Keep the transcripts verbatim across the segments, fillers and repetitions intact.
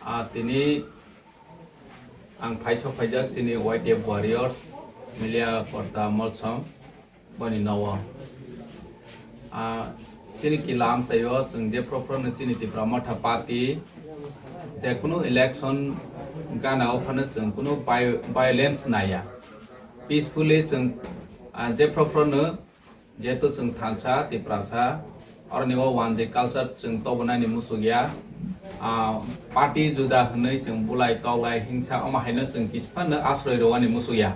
Ah, tini ang phaichok phaijak chini Y T F Warriors, Milia Korta Molsom, boni nogo. Ah, chini kila amchaio chwng je phoro phoro no chini Tipra Motha Party, je kunu election gana o phano chwng kunu vi-, violence naya. Peacefully chwng, ah, je phoro phoro no Jehetu chwng thansa, Tiprasa, oroni o wanjwi culture chwng tobonani muchukya. Ah, party juda hwnwi chwng bulai toklai hingsa omo haino chwng kisa phano asroi rwani muchukya.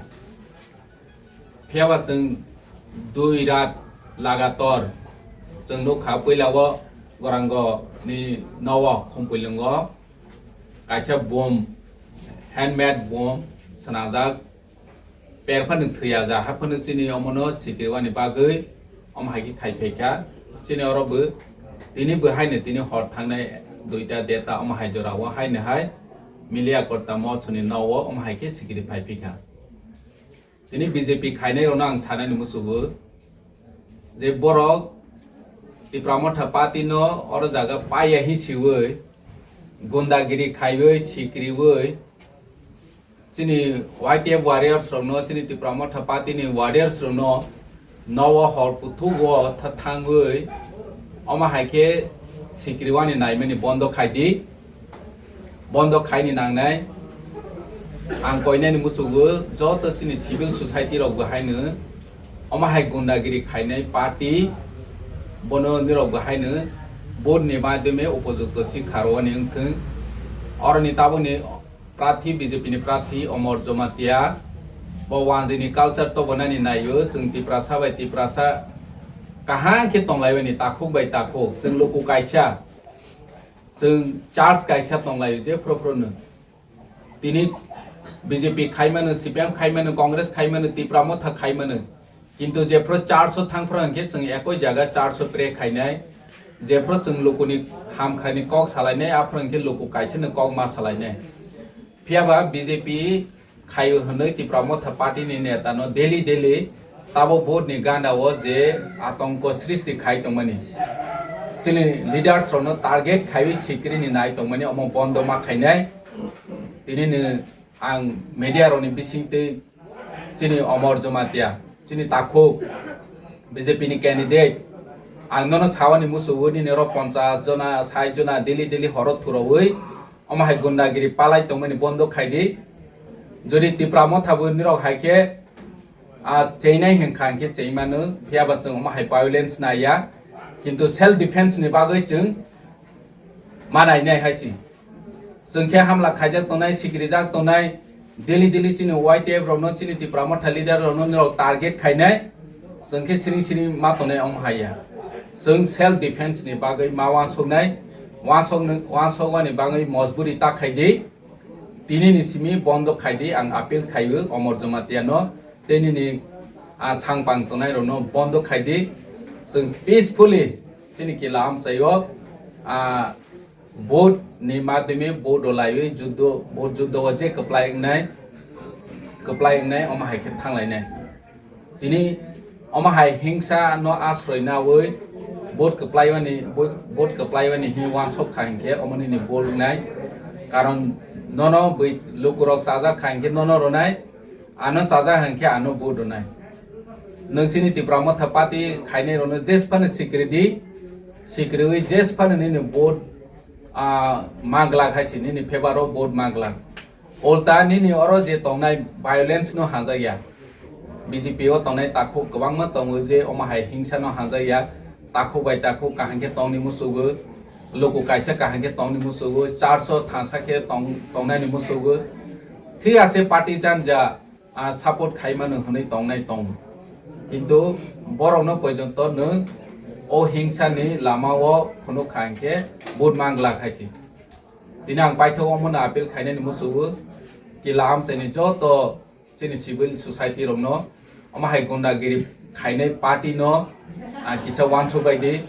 Phiyaba chwng dui rat lagator chwng nukha, puila o Gorango ni nogo Khumpwilwngo kaisa bom, handmade bom swnajak. Per phano thwiya ja, ha phano chini omono sikriwani bagwi omo hai khe khai phaikha. Chini oro bo tini bo haino tini hor thangnai duita deta omo hai jora o haino hai Milia Korta Molsomni nogo omo hai khe sikri phai phikha. Tini B J P khainai rokno ang sanani musugo je borok Tipra Motha Party no oro jaga paiya hi siwi gundagiri khaiwi sikriwi chini Y T F warriors rokno, chini Tipra Motha Party ni warriors rokno nogo hor kuthugo tha-, thangwi omo hai khe sikriwani naimani bondo khai di, bondo khaini nangnai. Ang koinani muchugo joto chini civil society rok bo haino omo hai gundagiri khainai party bono nirok bo haino vote ni madhyome upojukto sikha rwani wngthwng. Oroni tabukni Prathi, B J P ni prathi Omor Jomatia, bo wanjwini culture tobonani naio, chwng Tiprasa bai Tiprasa kaham khe tonglaibani takhuk bai takhuk, chwng luku kaisa, chwng church kaisa tonglaio je phro phro no. Tini B J P khaimano, C P M khaimano, Congress khaimano, Tipra Motha khaimano, kintu jephru church o thangphru hwnkhe chwng ekoi jaga church o pray khainai, jephru chwng lukuni hamkhaini kok salainai, aphru hwnkhe luku kaisano kok ma salainai. Phiyaba B J P khaio hwnwi Tipra Motha party ni neta no daily daily tabo vote ni ganda o je atongko srishti khai tongmani, chini leaders rok no target khaiwi sikri ni nai tongmani, omo bondo ma khainai. Tini ni ang media rok ni bising twi chini Omor Jomatia, chini takhuk B J P ni candidate, ang nono sawani musugo nini oro ponchas jona, sait jona daily daily horo thurowi omo hai gundagiri palai tongmani bondo khai di. Jodi Tipra Motha bo nirok hai khe, ah, cheinai hwnkha hwnkhe cheimano, phiyaba chwng omo hai violence naiya, kintu self defense ni bagwi chwng ma nainai hai se. Chwng khe hamla khaijak tongnai, sikrijak tongnai, daily daily chini Y T F rokno, chini Tipra Motha leader rokno nirok target khainai. Chwng khe siring siring ma tongnai omo haiya. Chwng self defense ni bagwi ma uansuknai, uansukni, uansukmani bagwi mojburi ta khai di. Tini ni simi bondo khai di, ang appeal khaiwi Omor Jomatia no, tei nini, ah, sangpang tongnai rokno bondo khai di. Chwng peacefully chini kila amchaio, ah, vote ni madhyome vote rwlaiwi juddo, vote juddo o je kwplai wngnai, kwplai wngnai omo hai khe thanglainai. Tini omo hai hingsa no asroi nawi vote kwplaiwani, vote kwplaiwani hini uansuk kha hinkhe omo nini bol wngnai. Karon nono bui lukurok chajak kha hinkhe nono rwnai, ano chajak hinkhe ano vote rwnai. Nwng chini Tipra Motha party khainai rokno jesphano sikri di, sikriwi jesphano nini vote, ah, maglak hai se, nini favor o vote maglak. Ulta nini oro je tongnai violence no hanjakya. B J P o tongnai takhuk kwbangma tongo je omo hai hingsa no hanjakya. Takhuk bai takhuk kaham khe tongni musugo, luku kaisa kaham khe tongni musugo, church o thansa khe tong-, tongnai ni musugo. Thik ase party jan ja, ah, support khai mano hwnwi tongnai tongo. Kintu borokno poijonto nwng o hingsa ni lama o phunuk kha hinkhe vote maglak hai se. Tini ang paithak omono appeal khainani musugo, kila amchaini joto chini civil society rokno, omo hai gundagiri khainai party no, ah, kisa uansuk bai di.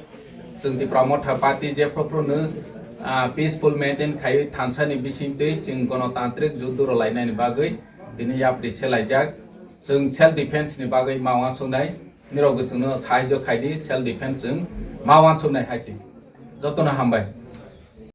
Chwng Tipra Motha party jephru phru no, ah, peaceful maintain khaiwi thansa ni bising twi chwng gonotantrik juddo rwlainani bagwi tini yapri selaijak. Chwng self defense ni bagwi ma uansuknai, nirok bo chwngno sahaijo khai di, self defense chwng ma uansuknai hai se. Jotono hambai.